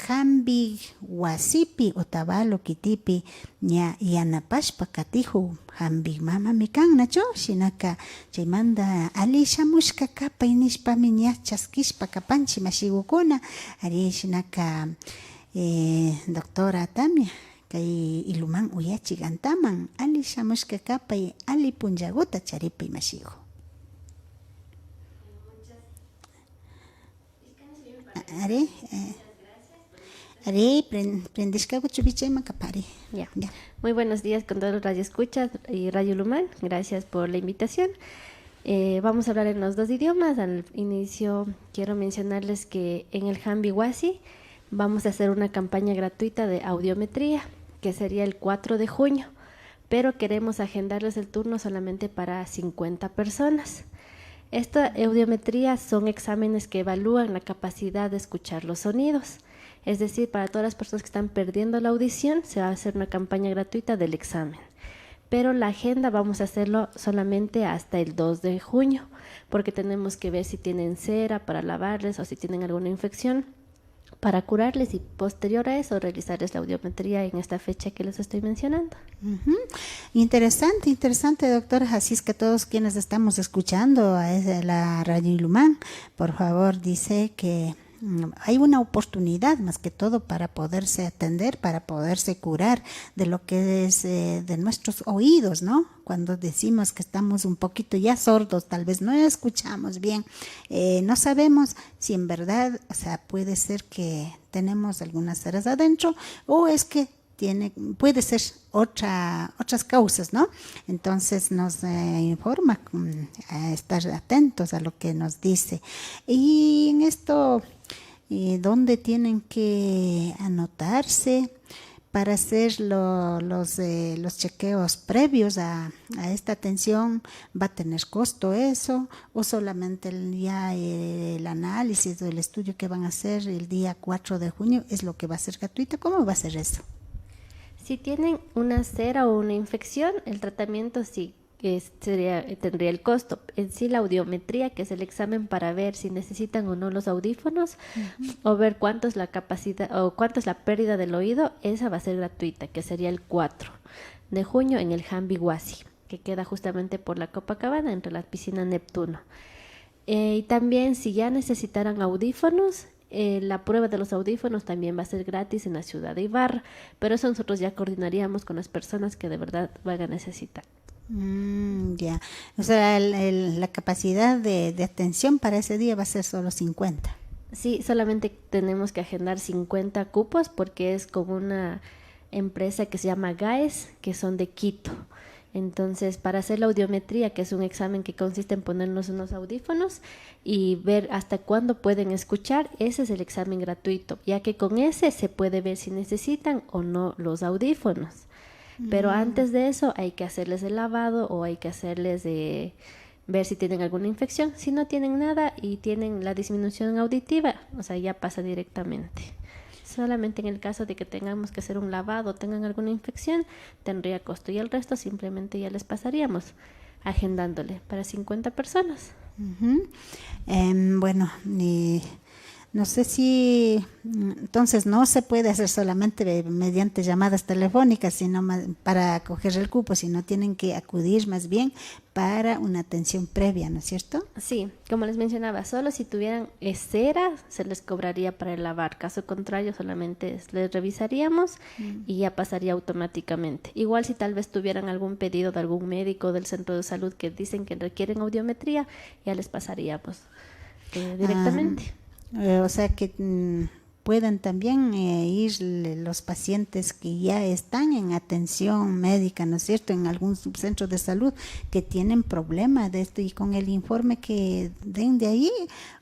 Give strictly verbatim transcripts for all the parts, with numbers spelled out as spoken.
jambi wasipi Otavalo kitipi ña yanapashpa katijun jambi mamami kan, nachu? Shinaka chaymanta ali shamushka kapay nishpami ña chaskishpa kapanchik mashigukuna. Ari, shinaka, eh, doctora Tamia, kay Ilumán uyachik antaman, ali shamushka kapay, ali punllaguta charipay mashigu. Ari, eh, ari, pren-, prendishkagu chubichayman kapari. Ya. Ya. Muy buenos días con todos los radioescuchas y Radio Ilumán. Gracias por la invitación. Eh, vamos a hablar en los dos idiomas. Al inicio quiero mencionarles que en el Jambi Wasi vamos a hacer una campaña gratuita de audiometría, que sería el cuatro de junio, pero queremos agendarles el turno solamente para cincuenta personas. Esta audiometría son exámenes que evalúan la capacidad de escuchar los sonidos. Es decir, para todas las personas que están perdiendo la audición, se va a hacer una campaña gratuita del examen. Pero la agenda vamos a hacerlo solamente hasta el dos de junio, porque tenemos que ver si tienen cera para lavarles o si tienen alguna infección para curarles y posterior a eso realizarles la audiometría en esta fecha que les estoy mencionando. Ujú. Interesante, interesante, doctora. Así es que todos quienes estamos escuchando a esa- la Radio Ilumán, por favor, dice que, mm, hay una oportunidad más que todo para poderse atender, para poderse curar de lo que es, eh, de nuestros oídos, ¿no? Cuando decimos que estamos un poquito ya sordos, tal vez no escuchamos bien, eh, no sabemos si en verdad, o sea, puede ser que tenemos algunas ceras adentro o es que tiene, puede ser otra, otras causas, ¿no? Entonces nos, eh, informa, mm, a estar atentos a lo que nos dice. Y en esto, eh, ¿dónde tienen que anotarse para hacer lo- los, eh, los chequeos previos a, a esta atención? ¿Va a tener costo eso? ¿O solamente el, ya, eh, el análisis o el estudio que van a hacer el día cuatro de junio es lo que va a ser gratuito? ¿Cómo va a ser eso? Si tienen una cera o una infección, el tratamiento sí, eh, sería, eh, tendría el costo. En sí, la audiometría, que es el examen para ver si necesitan o no los audífonos, o ver cuánto es la capacidad o cuánto es la pérdida del oído, esa va a ser gratuita, que sería el cuatro de junio en el Jambi Wasi, que queda justamente por la Copacabana, entre la piscina Neptuno. Eh, y también, si ya necesitaran audífonos, eh, la prueba de los audífonos también va a ser gratis en la ciudad de Ibarra, pero eso nosotros ya coordinaríamos con las personas que de verdad van a necesitar. Mm, ya. O sea, el- el- la capacidad de, de atención para ese día va a ser solo cincuenta. Sí, solamente tenemos que agendar cincuenta cupos porque es con una empresa que se llama GAES, que son de Quito. Entonces, para hacer la audiometría, que es un examen que consiste en ponernos unos audífonos y ver hasta cuándo pueden escuchar, ese es el examen gratuito, ya que con ese se puede ver si necesitan o no los audífonos. Pero antes de eso hay que hacerles el lavado o hay que hacerles, eh, ver si tienen alguna infección. Si no tienen nada y tienen la disminución auditiva, o sea, ya pasa directamente. Solamente en el caso de que tengamos que hacer un lavado o tengan alguna infección, tendría costo. Y el resto simplemente ya les pasaríamos agendándole para cincuenta personas. Ujú. Em, bueno, y no sé si, mm, entonces no se puede hacer solamente de- mediante llamadas telefónicas, sino ma- para coger el cupo, sino tienen que acudir más bien para una atención previa, ¿no es cierto? Sí, como les mencionaba, solo si tuvieran, eh, cera se les cobraría para el lavar, caso contrario solamente es- les revisaríamos y ya pasaría automáticamente. Igual si tal vez tuvieran algún pedido de algún médico del centro de salud que dicen que requieren audiometría, ya les pasaríamos, eh, directamente. Ah, eh, o sea que, mm, pueden también, eh, ir le- los pacientes que ya están en atención médica, ¿no es cierto? En algún subcentro de salud que tienen problema de esto y con el informe que den de ahí,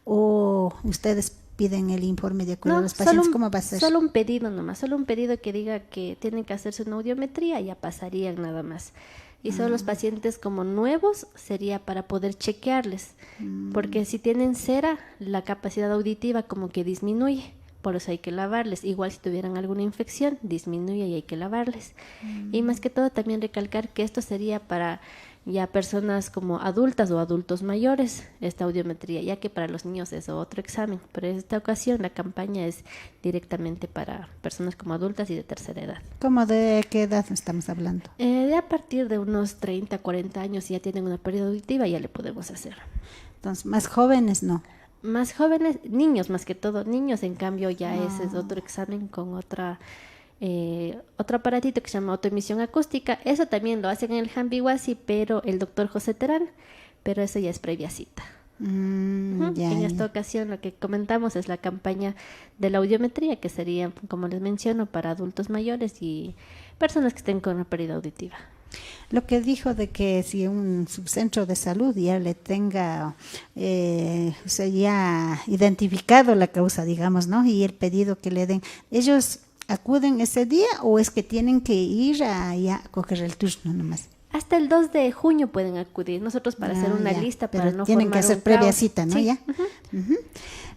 o ustedes piden el informe de acuerdo a los pacientes, ¿cómo va a ser? Solo un pedido nomás, solo un pedido que diga que tienen que hacerse una audiometría, ya pasarían nada más. Y solo los pacientes como nuevos sería para poder chequearles, porque si tienen cera, la capacidad auditiva como que disminuye, por eso hay que lavarles. Igual si tuvieran alguna infección, disminuye y hay que lavarles. Y más que todo también recalcar que esto sería para ya personas como adultas o adultos mayores esta audiometría, ya que para los niños es otro examen, pero en esta ocasión la campaña es directamente para personas como adultas y de tercera edad. ¿Cómo de qué edad estamos hablando? Eh, de a partir de unos treinta, cuarenta años, si ya tienen una pérdida auditiva, ya le podemos hacer. Entonces, más jóvenes no. Más jóvenes, niños más que todo, niños en cambio ya ese es otro examen con otra, eh, otro aparatito que se llama autoemisión acústica. Eso también lo hacen en el Hambi Wasi, pero el doctor José Terán, pero eso ya es previa cita. Mm, ujú. Ya, en esta ocasión lo que comentamos es la campaña de la audiometría, que sería, como les menciono, para adultos mayores y personas que estén con una pérdida auditiva. Lo que dijo de que si un subcentro de salud ya le tenga, eh, o sea, ya identificado la causa, digamos, ¿no? Y el pedido que le den, ¿ellos acuden ese día o es que tienen que ir a, ya a coger el turno nomás? Hasta el dos de junio pueden acudir nosotros para hacer una lista, pero para no tienen que formar hacer un previa caos. Cita, ¿no? Sí. Ya. Ujú. Ujú.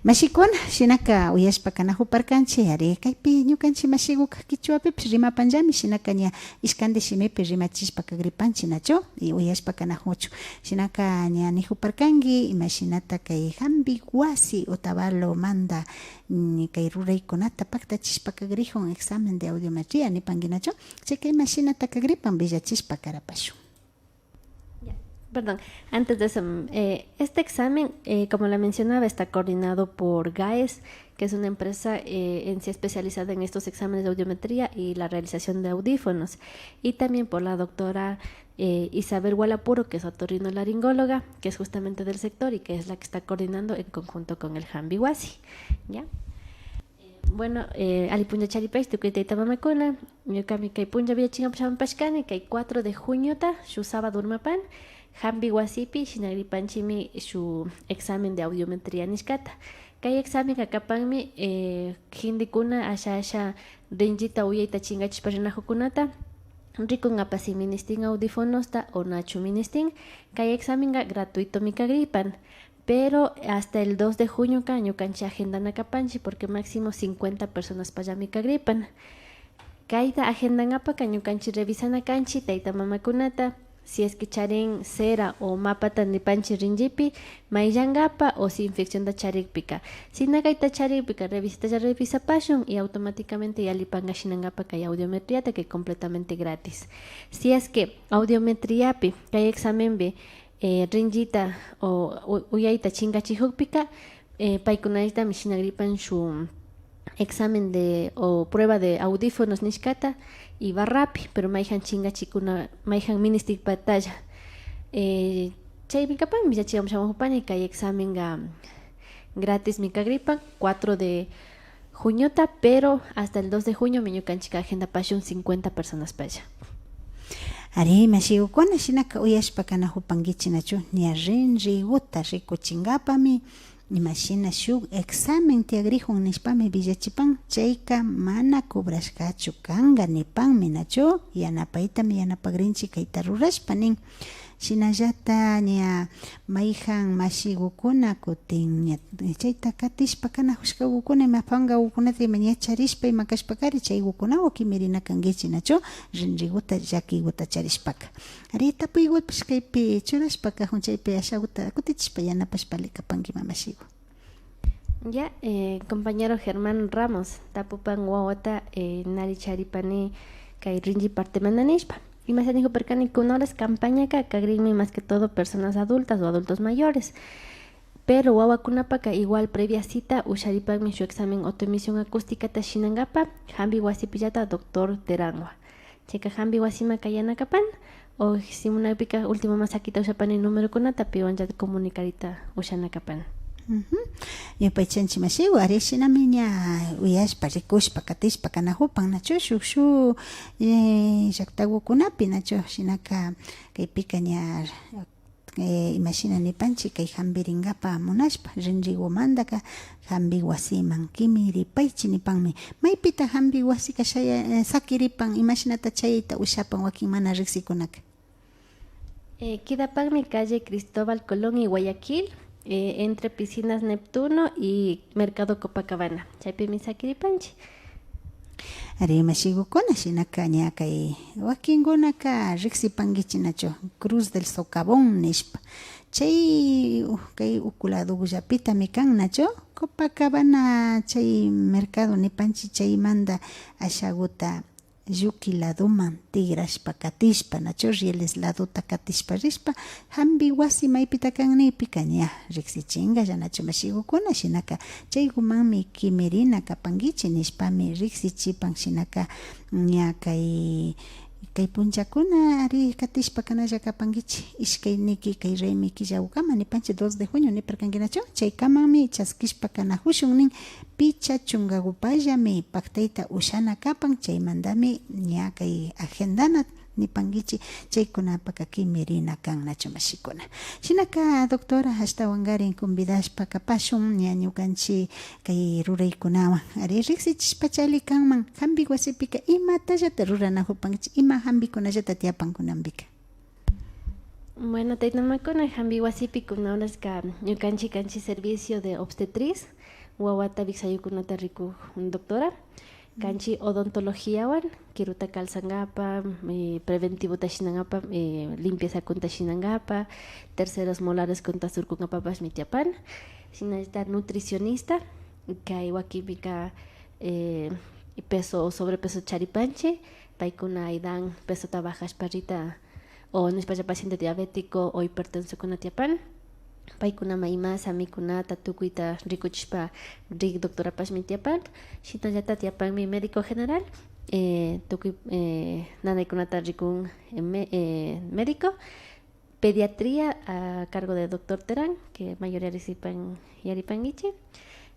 Mashikuna, shinaka uyashpa kanajuparkanchi, ari, kaypi ñukanchi mashiguka kichwapipish rimapanllami, shinaka ña ishkanti shimipi rimachishpa kagripanchi, nachu? Y uyashpa kanajuchu. Shinaka ña nijuparkanki, imashinata kay Hambi Wasi Otavalomanta, mm, kay ruraykunata paktachishpa kagrijun examen de audiometría nipanki, nachu? Chayka imashinata kagripan villachishpa karapashun. Ya, perdón, antes de eso, mm, eh, este examen, eh, como la mencionaba, está coordinado por GAES, que es una empresa, eh, en sí especializada en estos exámenes de audiometría y la realización de audífonos, y también por la doctora, eh, Isabel Gualapuro, que es otorrinolaringóloga, que es justamente del sector y que es la que está coordinando en conjunto con el Hambi Wasi, ¿ya? Bueno, eh, alli punlla charipaychi tukuy tayta mamakuna. Ñukami kay punlla villachinkapak shamupashkani, kay cuatro de juniota, shuk sábado urmapan, Hambi Wasipi shinagripanchimi shuk examen de audiometría nishkata. Kay examenka kapanmi, eh, gentekuna asha asha rinllita uyayta chinkachishpa rinajukunata rikunkapak si ministin audífonosta o nachu ministin. Kay examenka gratuitomi kagripan. Pero hasta el dos de junioka ñukanchi agendana kapanchi, porque máximo cincuenta personaspallami kagripan. Kayta agendankapakka ñukanchi revisana kanchi tayta mamakunata, si es que charin cera o mapata nipanchi rinllipi, mayllankapak o si infeccionta charikpika. Sina kayta charikpika revisatalla revisapashun y automáticamente yallipanka shinankapa kay audiometriata que completamente gratis. Si es que audiometriapi, kay examenpi, eh, rinllita o u-, uyayta chinkachijukpika, eh, paykunallatami shinagripan shuk examen de o prueba de audífonos nishkata y barrapi, pero mayjan chinkachikuna, mayjan ministikpatalla. Eh, chaymi kapan, villachikaman shamujupani, kay examenka gratismi kagripan, cuatro de juniota, pero hasta el dos de juniomi ñukanchika agendapashun cincuenta personaspalla. Ari, mashigukuna, shinaka uyashpa kanajupankichi nachu, ña rinriguta rikuchinkapami, imashina shuk examen tiyagrijun nishpami villachipan, chayka mana cobrashkachu kanka nipanmi nachu, yanapaytami yanapagrinchi kayta rurashpa nin. Shinallata ña mayjan mashigukuna kutin ña chayta katishpa kanajushkagukuna ima pangagukunata ima ña charishpa ima kashpakari chaygukunawan kimirina kankichi nachu rinriguta llakiguta charishpaka. Ari, tapuygupash kaypi churashpa kajun chaypi ashaguta kutichishpa yanapashpa alli kapanki mamashigu. Ya, eh, compañero Germán Ramos, tapupan wawata, eh, nari charipani kay rinri partemanta nishpa. Imasha nijuparkani, kuna horas campañaka kagrinmi más que todo personas adultas o adultos mayores. Pero wawakunapaka igual previa cita usharipanmi shuk examen autoemisión acústicata shinankapa, jambi wasipillata doctor Terangua. Chayka jambi wasiman kayana kapan, o si munakpika últimoman sakita ushapani numerokunata piwanlla comunicarita ushana kapan. Ujú. Yupaychanchi mashigu, ari shinami ña uyashpa, rikushpa, katishpa kanajupan, nachu shuk, shuk, eh, llaktagukunapi, nachu shinaka kaypika ña eh, imashina nipanchi, kay jambirinkapa munashpa, rinrigumantaka jambi wasiman kimiripaychi nipanmi. Maypita jambi wasika shaya-, eh, sakiripan, imashinata chayayta ushapan wakin mana riksikunaka? Eh, kidapanmi calle Cristóbal Colón y Guayaquil, eh, entre Piscinas Neptuno y Mercado Copacabana. Chaypimi sakiripanchi. Ari, mashigukuna, shinaka ña kay wakinkunaka riksipankichinachu, Cruz del Socavón nishpa. Chay, uh, kay uku ladogullapitami kan nachu, Copacabana chay mercado nipanchi, chaymanta ashaguta lluki ladoman tigrashpa katishpa, nachu, rieles ladota katishpa rishpa, jampi wasi maypita kan nikpika ña riksichinkalla nachu, mashigukuna, shinaka chaygumanmi kimirina kapankichi nishpami riksichipan, shinaka ña kay, kay punchakuna ari katishpa kanalla kapankichi, ishkay niki kay raymi killagukama nipanchi, dos de junio niparkankinachu, chaykamanmi chaskishpa kanajushun nin, picha chunkagupallami paktayta ushana kapan, chaymantami ña kay agendana nipankichi, chaykunapaka kimirina kan nachu, mashikuna. Shinaka, doctora, ashtawankarin convidashpa kapashun ña ñukanchi kay ruraykunawan. Ari, riksichishpa chali kanman, jampi wasipika imatallata ruranajupankichi, ima jampikunallata tiyapan kunanpika? Bueno, tayta mamakuna, jampi wasipi kunan horaska ñukanchi kanchi servicio de obstetriz, wawata wiksayukunata rikuk doctora. Kanchi odontologiawan, kiruta calzangapa, eh, preventivota shinangapa, eh, limpieza kunta shinangapa, terceros molares kunta surkungapapash mi tiyapan. Shinallata nutricionista, kay wakinpika, eh, peso o sobrepeso charipanchi, paykuna ayudan pesota bajashpa rita, o nishpalla paciente diabético o hipertenso kuna tiyapan. Paykunaman imasa mikunata tukuyta rikuchishpa rik doctorapashmi tiyapan. Shinallata tiyapanmi médico general, eh, tukuy, eh, nanaykunata rikun, eh, me-, eh, médico. Pediatría a cargo de doctor Terán, que mayoría riksipan yaripankichi.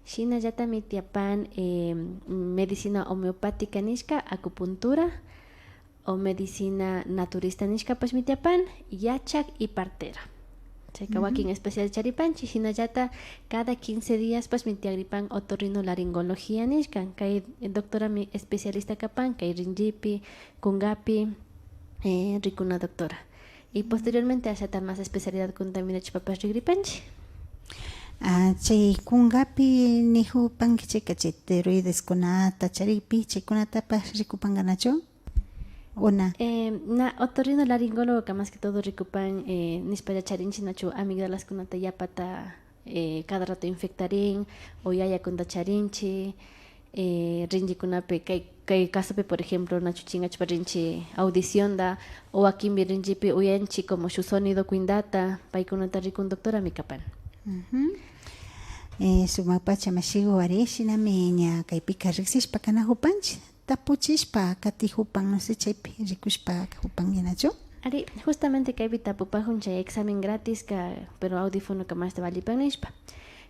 Shinallatami tiyapan, eh, medicina homeopática nishka, acupuntura, o medicina naturista nishkapashmi tiyapan, yachak y partera. Chayka wakin especial charipanchi, shinallata cada quince díaspashmi tiyagripan otorrinolaringología nishka. Kay doctorami especialista kapan kay rinllipi, kunkapi, eh, rikuna doctora. Y posteriormente ashata más especialidad kunta mirachishpapash rigripanchi. Ah, chay kunkapi nijupanki chayka chay tiroideskunata charikpi chaykunatapash rikupankanachu? O na? Eh, na, otorrinolaringólogoka más que todo rikupan, eh, nishpalla charinchi nachu amigdalaskunata yapata, eh, cada rato infectarin, o yayakunata charinchi, eh, rinllikunapi, kay, kay casopi, por ejemplo, nachu chinkachupa rinchi audicionta, o wakinpi rinllipi uyanchi como shuk sonido cuindata, paykunata rikun doctorami kapan. Eh, sumakpacha mashiku, ari, shinami ña kaypika riksishpa kanajupanchi. Tapuchishpa katijupan, no sé, chaypi rikushpa kajupankinachu? Ari, justamente kaypi tapupajun chay examen gratiska, pero audifonoka mashti vallipan nishpa.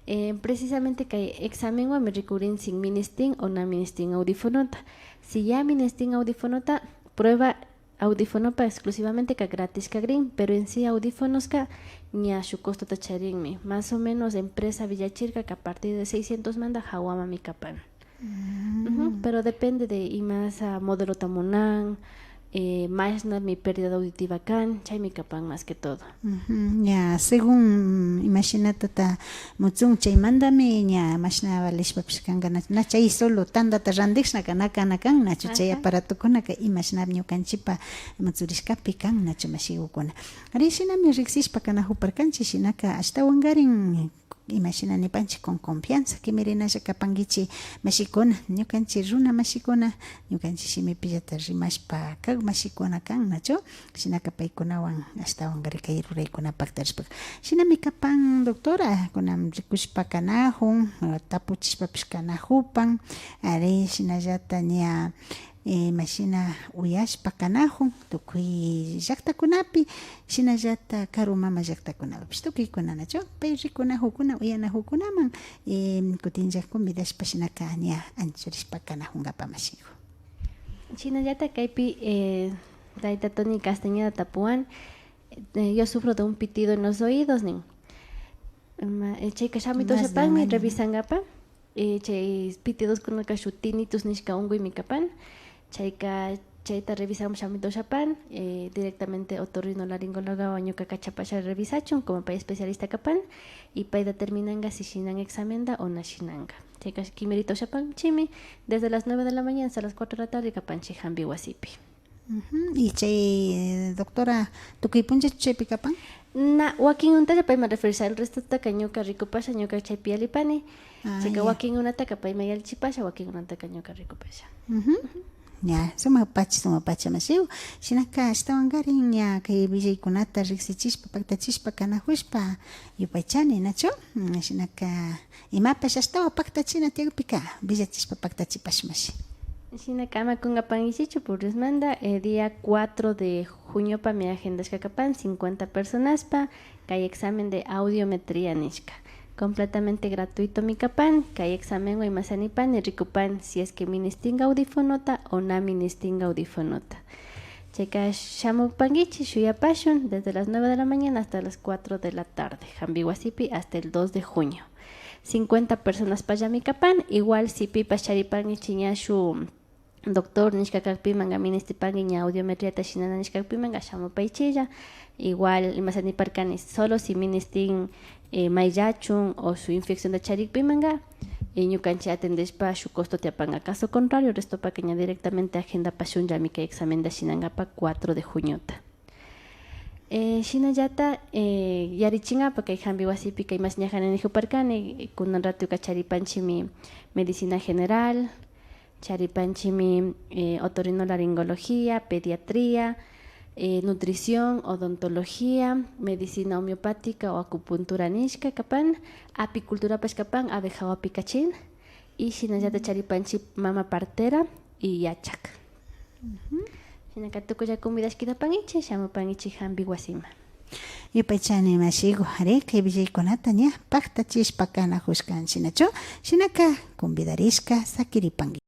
Eh, precisamente kay examenwanmi rikurinchik ministin o na ministin audifonota. Si ya ministin audifonota, prueba audifonopa exclusivamenteka gratiska grin, pero en sí audifonoska ña shuk costota charinmi. Más o menos empresa villachirka que a partir de seiscientos manta jawamanmi kapan. Ujú, pero depende de imasa modelota munan, eh, mashnami pérdida auditiva kan, chaymi kapan más que todo. Ujú, ña, según imashinatata mutsun, chaymantami ña mashna valishpapish kankanachu, na chay solo tandata randishnaka na kana kan nachu, chay aparatokunaka imashna ñukanchipa mutsurishkapi kan nachu, mashigukuna. Ari, shinami riksishpa kanajuparkanchi, shinaka ashtawankarin imashina nipanchi, con confianza kimirinalla kapankichi, mashikuna, ñukanchi runa mashikuna, ñukanchi shimipillata rimashpa kak mashikuna kan nachu, shinaka paykunawan ashtawankarin kay ruraykuna paktarishpa. Shinami kapan, doctora, kunan rikushpa kanajun, tapuchishpapish kanajupan, ari, shinallata ña eh, imashina uyashpa kanajun tukuy llaktakunapi, shinallata karu mama llaktakunapipish tukuykuna nachu, pay rikunajukuna, uyanajukunaman, eh, kutinlla convidashpa shinaka ña anchurishpa kanajunkapa mashiku. Shinallata kaypi, eh, tayta Tony Castañeda tapuwan, eh, yo sufro de un pitido en los oídos nin. Ima, eh, chayka shamita ushapanmi revisankapa. Eh, chay pitidoskunaka shuk tinnitus nishka unkuymi kapan. Chayka Chayta revisamushami ushapan, eh, directamente otorrinolaringólogowan ñuka kachapasha revisachun, como pay especialista kapan, y payta terminanga si shinan examenda o na shinanga. Chayka kimirita ushapanchimi desde las nueve de la mañana hasta las cuatro de la tarde kapanchi jambi wasipi. Ujú. Y chay, eh, doctora, tukuy punchachu chaypi kapan? Na, wakinkuntalla payman referisha, el restotaka ñuka rikupasha, ñuka chaypi yallipani. Ah, chayka ya. Wakinkunataka payman yallichipasha, wakinkunataka ñuka rikupasha. Ujú. Ya, sumak pacha, sumak pacha mashiku. Shinaka ashtawankarin ña kay willaykunata riksichishpa, paktachishpa, kanakushpa yupaychani, nachu? Mm, shinaka imapash ashtawan paktachina tiyakpika, willachishpa paktachipash mashi. Shinaka ama kunkapankichichu, por Diosmanta, eh, día cuatro de juniopa mi agendashka kapan cincuenta personaspa, kay examen de audiometría nishka. Completamente gratuito mi kapan, kay examenwan imasa nipani rikupan si es que ministinka audifonota o na ministinka audifonota. Chayka shamupankichi, shuyapashun, desde las nueve de la mañana hasta las cuatro de la tarde, jambi wasipi hasta el dos de junio. Cincuenta personaspallami kapan, igual si pipash charipankichi ña shu doctor nishka kakpimanka ministipanki ña audiometriata shinana nishka kakpimanka shamupaychilla. Igual imasa niparkani, solo si ministin, eh, mayllachun o su infeccionta charikpimanka, eh, ñukanchi atendeshpa shu costo tiyapanka. Caso contrario, restopaka ña directamente agendapashunllami kay examenda shinankapa cuatro de juniota. Eh, shinallata, eh, yarichinkapa kay jambi wasipi kay mas ñajani nijuparkani, eh, kunan ratuka charipanchimi medicina general, charipanchimi, eh, otorrinolaringología, pediatría, eh, nutrición, odontología, medicina homeopática o acupuntura nishka kapan, apiculturapash kapan, ave jawapi kachin, y shinallata charipanchi mama partera y yachak. Ujú. Shinaka tukuylla convidashkitapankichi, shamupankichi jambi wasima. Yupaychani mashiku, ari kay willaykunata ña paktachishpa kanajushkanchi, nachu? Shinaka convidarishka sakiripanki.